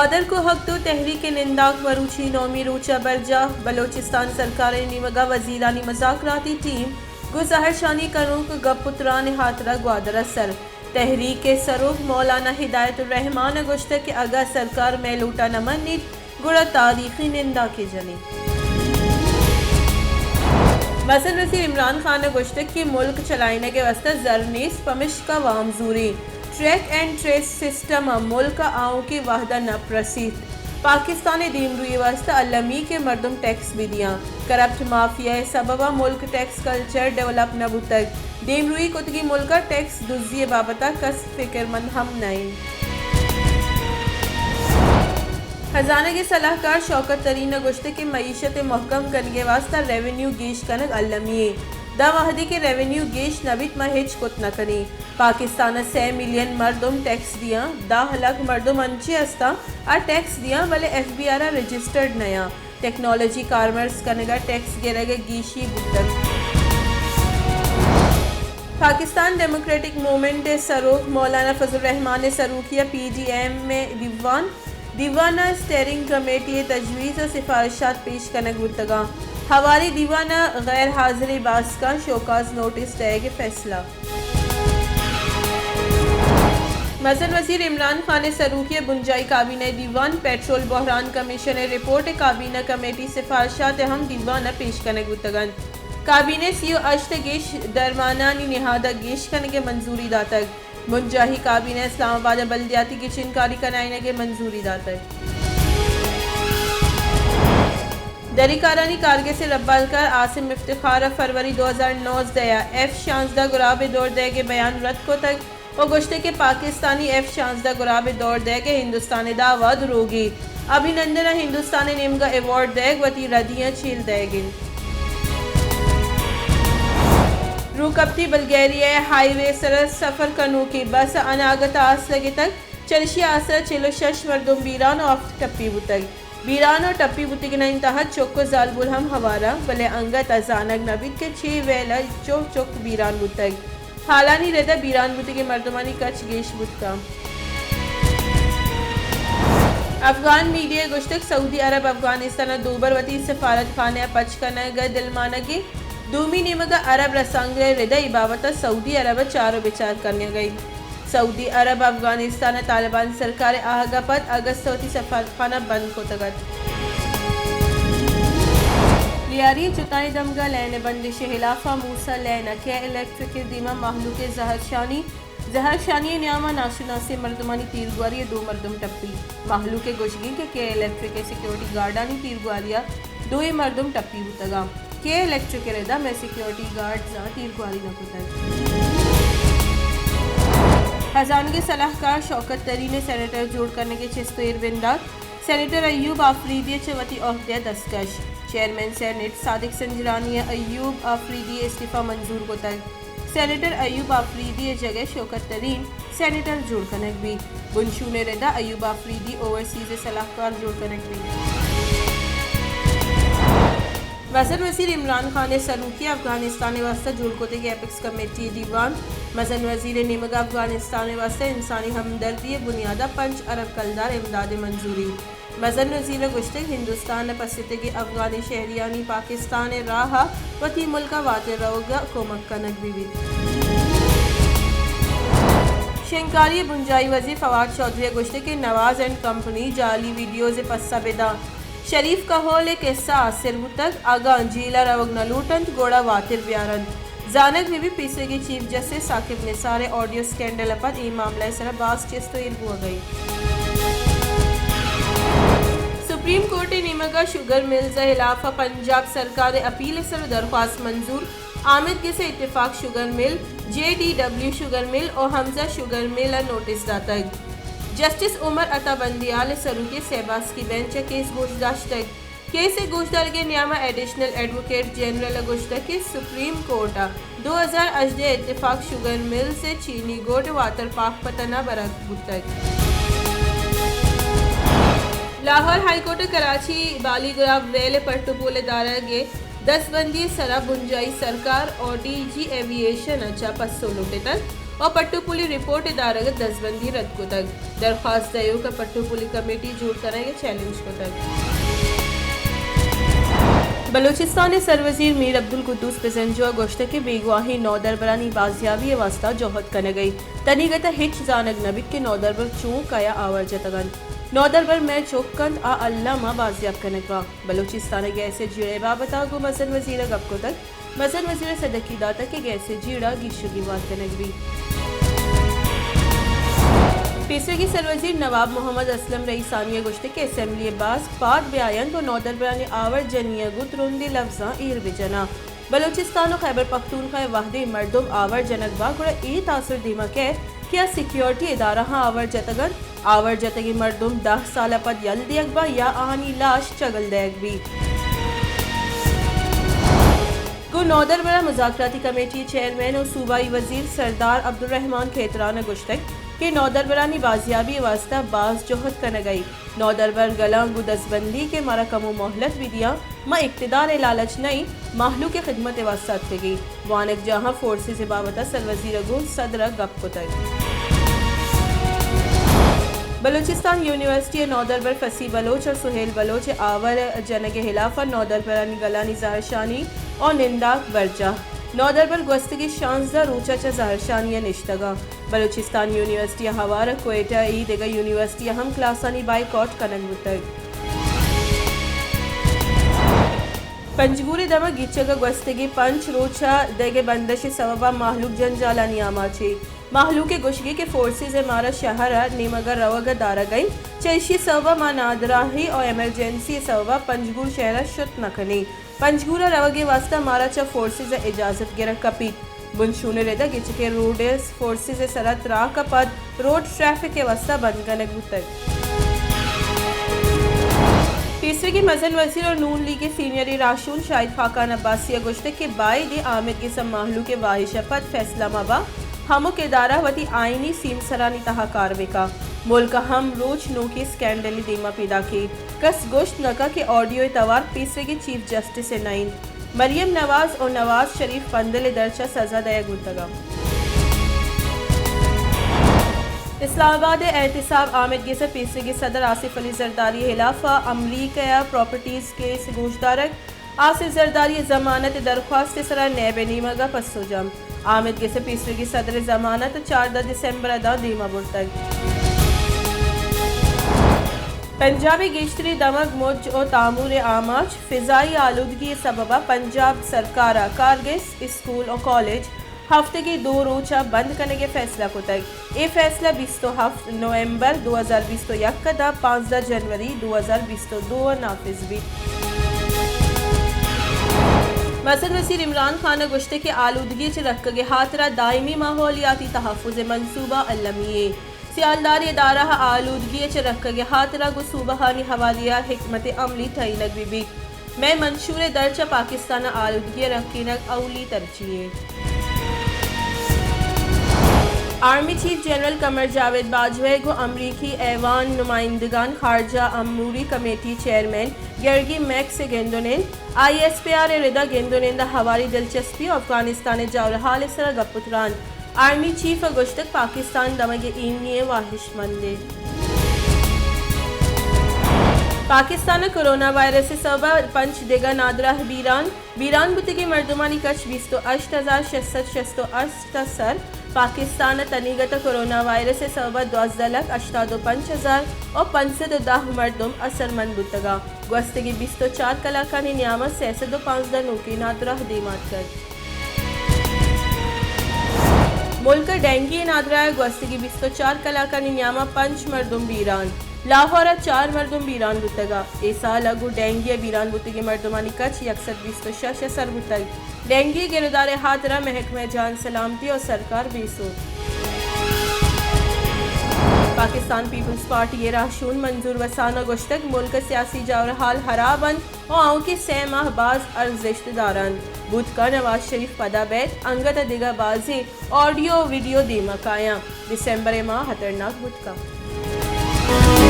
گوادر، کوہک دو تحریک ءِ ننداک مروچی نومی روچ ءَ برجاہ، بلوچستان سرکار ءِ نیمگ ءَ وزیرانی مذاکراتی ٹیم گوں زہرشانی کنوک گپ ءُ تران ءِ ہاترا گوادر ءَ سر۔ تحریک ءِ سروک مولانا ہدایت الرحمان ءَ گوشتگ کہ اگاں سرکار مئے لوٹ ءَ نہ منیت، گڑا تاریخی ننداکے جنیں۔ مزن وزیر عمران خان ءَ گوشتگ کہ ملک چلائینگ ءِ واستہ زر نیست، پمشکا وام زوریں۔ ٹریک اینڈ ٹریس سسٹم ءَ ملک ءَ آؤکیں وہد ءَ نپ رسیت۔ پاکستان ءِ دیمروئی ءِ واستہ المی کہ مردم ٹیکس بہ دیاں۔ کرپٹ مافیا ءِ سبب ءَ ملک ٹیکس کلچر ڈیولپ نہ بوتگ۔ دیمروئی کتگیں ملک ءَ ٹیکس دزی ءِ بابت ءَ کس فکرمند ہم نہ انت۔ خزانگ ءِ سلاہکار شوکت ترین ءَ گوشتگ کہ معیشت ءِ مھکم کنگ ءِ واستہ ریونیو گیش کنگ المی ایں۔ داں وہدے کہ ریونیو گیش نہ بیت، ما ہچ کت نہ کنیں۔ پاکستان ءَ سئے ملین مردم ٹیکس دیاں، دہ لکھ مردم انچیں استاں آ ٹیکس دیاں، بلے ایف بی آر ءَ رجسٹرڈ نیاں۔ ٹیکنالوجی کارمرز کنگ ءَ ٹیکس گرگ ءِ گیشی بوتگ۔ پاکستان ڈیموکریٹک موومنٹ ءِ سروک مولانا فضل الرحمان ءِ سروکی ءَ پی ڈی ایم ءِ دیوان، دیوان ءَ اسٹیئرنگ کمیٹی ءِ تجویز ءُ سفارشات پیش کنگ بوتگاں۔ ہواریں دیوان ءَ غیر حاضریں باسکاں شوکاز نوٹس دئیگ ءِ فیصلہ۔ مزن وزیر عمران خان ءِ سروکی ءَ بنجاہی کابینہ ءِ دیوان، پیٹرول بحران کمیشن ءِ رپورٹ ءُ کابینہ کمیٹی سفارشات ءَ ہم دیوان ءَ پیش کنگ بوتگ انت۔ کابینہ ءَ سی ءُ ہشت ءَ گیش درمانانی نہاد ءَ گیش کنگ ءِ منظوری داتگ۔ بنجاہی کابینہ ءَ اسلام آباد ءَ بلدیاتی گچین کاری کنائینگ ءِ منظوری داتگ۔ دری کارانی کارگس ءِ ربالکار عاصم افتخار ءَ فروری دو ہزار نوزدہ ءَ ایف شانزدہ گراب ءِ دور دئیگ ءِ بیان رد کتگ ءُ گوشتگ کہ پاکستانی ایف شانزدہ گراب ءِ دور دئیگ ءِ ہندوستان ءِ دعوی دروگے۔ ابھینندن ءَ ہندوستان ءِ نیمگ ءَ ایوارڈ دئیگ وتی ردیاں چیل دئیگ انت۔ روکپتی بلگیریا ءِ ہائی وے ءِ سر ءَ سفر کنوکیں بس ءَ اناگت ءَ آس لگتگ، چریشی ءَ آسر ءَ چل ءُ شش مردم بیران ءُ ہفت ٹپی بوتگ۔ بیران ءُ ٹپی بوتگینانی تہا چک ءُ زالبول ہم ہوار انت، بلے انگت ءَ زانگ نہ بیت کہ چے ویل ءَ چو چک بیران بوتگ۔ ہالانی رد ءَ بیران بوتگیں مردمانی کچ گیش بوت کنت۔ افغان میڈیا ءَ گوشتگ، سعودی عرب افغانستان ءَ دوبر وتی سفارت خانہ ءَ پچ کنگ ءِ دلمانگ ءَ، دومی نیمگ ءَ عرب رسانکدر ءِ رد ءَ اے بابت ءَ سعودی عرب ءَ چار ءُ بچار کنگ ءَ انت۔ سعودی عرب ءَ افغانستان ءَ طالبان سرکار ءِ آہگ ءَ پد اگست ءَ وتی سفارتخانہ بند کتگ ات۔ لیاری ءِ چتائیں دمگ ءَ لین ءِ بندش ءِ ہلاف ءَ موسی لین ءَ کے الیکٹرک ءِ دیم ءَ مہلوک ءِ زہرشانی، زہرشانی ءِ نیام ءَ ناشناسیں مردمانی تیرگواری ءَ دو مردم ٹپی۔ مہلوک ءِ گوشگ انت کہ کے الیکٹرک ءِ سیکورٹی گارڈانی تیرگواری ءَ دوئیں مردم ٹپی بوتگ انت۔ کے الیکٹرک ءِ رد ءَ مئے سیکورٹی گارڈزاں تیرگواری نہ کتگ۔ ہزانگ ءِ سلاہکار شوکت ترین ءِ سینیٹر جوڑ کنگ ءِ چست ءُ ایر بندات، سینیٹر ایوب آفریدی ءَ چہ وتی عہدہ ءَ دستکش، چیئرمین سینیٹ صادق سنجرانی ءَ ایوب آفریدی ءِ استعفی منظور کتگ۔ سینیٹر ایوب آفریدی ءِ جاگہ ءَ شوکت ترین سینیٹر جوڑ کنگ بیت۔ بنشون ءِ رد ءَ ایوب آفریدی اوورسیز ءِ سلاہکار جوڑ کنگ بیت۔ مزن وزیر عمران خان ءِ سروکی ءَ افغانستان ءِ واستہ جوڑ کتگیں اپیکس کمیٹی ءِ دیوان، مزن وزیر ءِ نیمگ ءَ افغانستان ءِ واستہ انسانی ہمدردی ءِ بنیاد ءَ پنچ ارب کلدار امداد ءِ منظوری۔ مزن وزیر ءَ گوشتگ، ہندوستان ءَ پستگیں افغانی شہریانی پاکستان ءِ راہ ءَ وتی ملک ءَ واتر روگ ءَ کمک کنگ بہ بیت۔ شنگکاری ءِ بنجاہی وزیر فواد چوہدری ءَ گوشتگ کہ نواز اینڈ کمپنی جعلی ویڈیوز ءِ پسہ بہ داں۔ شریف کہول ءِ کسہ آسر بوتگ، اگاں جیل ءَ روگ نہ لوٹ انت، گڑا واتر بیار انت۔ زانگ بہ بیت پیسریگیں چیف جسٹس ثاقب نثار ءِ آڈیو سکینڈل ءَ پد اے معاملہ ءِ سرا باز چست ءُ ایر بوگ ءَ انت۔ سپریم کورٹ ءِ نیمگ ءَ شوگر ملز ءِ ہلاف ءَ پنجاب سرکار ءِ اپیل ءِ سرا درخواست منظور، آمید گس ءِ اتفاق sugar mill, J D W sugar mill ءُ حمزہ شوگر مل ءَ نوٹس داتگ۔ جسٹس عمر عطا بندیال ءِ سروکی ءِ سئے باسکی بینچ ءَ کیس گوش داشتگ۔ کیس ءِ گوشدارگ ءِ نیام ءَ ایڈیشنل ایڈووکیٹ جنرل ءَ گوشتگ کہ سپریم کورٹ ءَ دو ہزار ہژدہ ءَ اتفاق شوگر ملز ءِ چینی گوٹ ءِ واتر پاکپتن ءَ برگ بوتگ۔ لاہور ہائی کورٹ ءَ کراچی بالی گراب ریل ءِ پٹ ءُ پول ءِ دارگ ءِ دست بندی ءِ سرا بنجاہی سرکار ءُ ڈی جی ایوی ایشن ءَ چہ پسو لوٹتگ۔ ءُ پٹ ءُ پولی رپورٹ ءِ دارگ ءَ دزبندی رد کتگ۔ درخواست دئیوک ءَ پٹ ءُ پولی کمیٹی جوڑ کنگ ءِ چیلنج کتگ۔ بلوچستان ءِ سروزیر میر عبدالقدوس بزنجو ءَ گوشتگ کہ بیگواھیں نودربرانی بازیابی ءِ واستہ جہد کنگ ءَ ایں۔ تنیگت ءَ ہچ زانگ نہ بیت کہ نودربر چوں کیا آور جتگ اَنت۔ نودربر مئے چک اَنت، آ الم ءَ بازیاب کنگ باں۔ بلوچستان ءِ گیس ءِ جیڑہ ءِ بابت ءَ گوں مزن وزیر ءَ گپ کتگ۔ مزن وزیر ءَ سدکی داتگ کہ گیس ءِ جیڑہ گیشگی وار کنگ بیت۔ پیسریگیں سروزیر نواب محمد اسلم رئیسانی ءَ گوشتگ کہ اسمبلی ءِ باسک پاد بیاینت ءُ نودربرانی آور جنی ءَ گوں ترندیں لبزاں ایر بجناں۔ بلوچستان ءُ خیبر پختونخوا ءِ وھدے مردم آور جنگ باں، گڑا اے تاثر دیما کئیت کہ آ سیکیورٹی ادارہاں آور جتگ اَنت۔ آور جتگیں مردم دہ سال ءَ پد یل دیگ باں یا آہانی لاش چگل دئیگ بیت۔ گوں نودربراں مذاکراتی کمیٹی ءِ چیئرمین ءُ صوبائی وزیر سردار عبدالرحمن کھیتران ءَ گوشتگ کہ نودربرانی بازیابی ءِ واستہ باز جہد کنگ ءَ ایں۔ نودربر گلاں گوں دزبندی کہ مارا کمو مہلت بہ دیاں، ما اقتدار ءِ لالچ نہ ایں، مہلوک ءِ خدمت ءِ واستہ اتکگ ایں۔ وانگجاہاں فورسز ءِ بابت ءَ سروزیر ءَ گوں صدر ءَ گپ کتگ۔ بلوچستان یونیورسٹی ءِ نودربر فصیح بلوچ ءُ سہیل بلوچ ءِ آور جنگ ءِ ہلاف ءَ نودربرانی گلانی زہرشانی ءُ ننداک برجاہ۔ نودربر گوستگیں شانزدہ روچ ءَ چہ زہرشانی ءَ نشتگ اَنت۔ بلوچستان یونیورسٹی ءَ ہوار ءَ کوئٹہ ءِ دگہ یونیورسٹی ءَ ہم کلاسانی بائیکاٹ کنگ بوتگ۔ پنجگور ءِ دمگ گچگ ءَ گوستگیں پنچ روچ ءَ دگہ بندش ءِ سوب ءَ مہلوک جنجالانی آماچ ایں۔ مہلوک ءِ گوشگ اِنت کہ فورسز ءَ مارا شہر ءَ نیمگ ءَ روگ ءَ دارگ ءَ اِنت، چہ ایشی ءِ سوب ءَ ما نادراہی ءُ ایمرجنسی ءِ سوب ءَ پنجگور شہر ءَ شت نہ کن ایں۔ پنجگور ءَ روگ ءِ واستہ مارا چہ فورسز ءَ اجازت گرگ کپیت۔ بنشون ءِ رد ءَ گچکیں روڈز فورسز ءِ سرا تراک ءَ پد روڈ ٹریفک ءِ واستہ بند کنگ بوتگ۔ پیسریگیں مزن وزیر ءُ نون لیگ ءِ سینئریں راہشون شاہد خاقان عباسی ءَ گوشتگ کہ بائد ایں آمید گس ءَ مہلوک ءِ واہش ءَ پد فیصلہ مہ باں، ہمک ادارہ وتی آئینی سیمسرانی تہا کار بہ کن۔ ملک ءَ ہمروچ نوکیں سکینڈلے دیما پیداک ایں۔ کس گوشت نہ کن کہ آڈیو ءِ توار پیسریگیں چیف جسٹس ءِ نہ اِنت۔ مریم نواز ءُ نواز شریف پندل ءِ درچ ءَ سزا دئیگ بوتگ اَنت۔ اسلام آباد ءِ احتساب آمید گس ءِ پیسریگیں صدر آصف علی زرداری ءِ ہلاف ءَ امریکہ ءِ پراپرٹیز کیس ءِ گوشدارگ۔ آصف زرداری ءِ ضمانت ءِ درخواست ءِ سرا نیب ءِ نیمگ ءَ پسو جنگ۔ آمید گس ءِ پیسریگیں صدر ءِ ضمانت چاردہ دسمبر ءَ داں دیما برتگ۔ پنجاب ءِ گیشتریں دمگ مج ءُ تامور ءِ آماچ۔ فضائی آلودگی ءِ سبب ءَ پنجاب سرکار ءَ کارگس، اسکول ءُ کالج ہفتگے دو روچ ءَ بند کنگ ءِ فیصلہ کتگ۔ اے فیصلہ بیست ءُ ہفت نومبر دو ہزار بیست ءُ یک ءَ داں پانزدہ جنوری دو ہزار بیست ءُ دو ءَ نافذ بیت۔ مزن وزیر عمران خان ءَ گوشتگ کہ آلودگی ءَ چہ رکگ ءِ ہاترا دائمی ماحولیاتی تحفظ ءِ منصوبہ المی ایں۔ سیالداری ادارہ ءَ آلودگی ءَ چہ رکگ ءِ ہاترا گوں صوبہانی ہواری ءَ حکمت عملی ٹہینگ بہ بیت۔ مئے منشور ءِ درچ ءَ پاکستان ءَ آلودگی ءَ رکینگ اولی ترجیح ایں۔ آرمی چیف جنرل قمر جاوید باجوہ ءَ گوں امریکی ایوان نمائندگان خارجہ اموری کمیٹی چیئرمین گیرگی میکس ءِ گند ءُ نند، آئی ایس پی آر ءِ رد ءَ گند ءُ نند ءَ ہواری دلچسپی ءُ افغانستان ءِ جاورحال ءِ سرا گپ ءُ تران۔ آرمی چیف ءَ گوشتگ پاکستان دمگ ایمنی ءِ واہشمند ایں۔ پاکستان ءَ کرونا وائرس ءِ سبب ءَ پنچ دگہ نادراہ بیران، بیران بوتگیں مردمانی کچ بیست ءُ ہشت ہزار شش سد شست ءُ ہشت ءَ سر۔ پاکستان ءَ تنیگت ءَ کرونا وائرس ءِ سبب ءَ دوازدہ لکھ ہشتاد ءُ پنچ ہزار ءُ پنچ سد ءُ دہ مردم اثرمند بوتگ اَنت۔ گوستگیں بیست ءُ چار کلاکانی نیام ءَ سئے سد ءُ پانزدہ نوکیں نادراہ دیما اتکگ۔ ملک ءَ ڈینگی ءِ نادراہ ءَ گوستگیں بیست ءُ چار کلاکانی نیام ءَ پنچ مردم بیران، لاہور ءَ چار مردم بیران بوتگ اَنت۔ اے سال ءَ گوں ڈینگی ءَ بیران بوتگیں مردمانی کچ یک سد بیست ءُ شش ءَ سر بوتگ۔ ڈینگی ءِ گرودار ءِ ہاترا محکمہ جان سلامتی ءُ سرکار بے سوب۔ پاکستان پیپلز پارٹی ءِ راہشون منظور وسان ءَ گوشتگ ملک ءِ سیاسی جاورحال ہراب اِنت ءُ آؤکیں سئے ماہ باز ارزشت دار اَنت۔ بوت کنت نواز شریف پدا بئیت، انگت ءَ دگہ بازیں آڈیو ءُ ویڈیو دیما کایاں۔ دسمبر ءِ ماہ ہترناک بوت کنت۔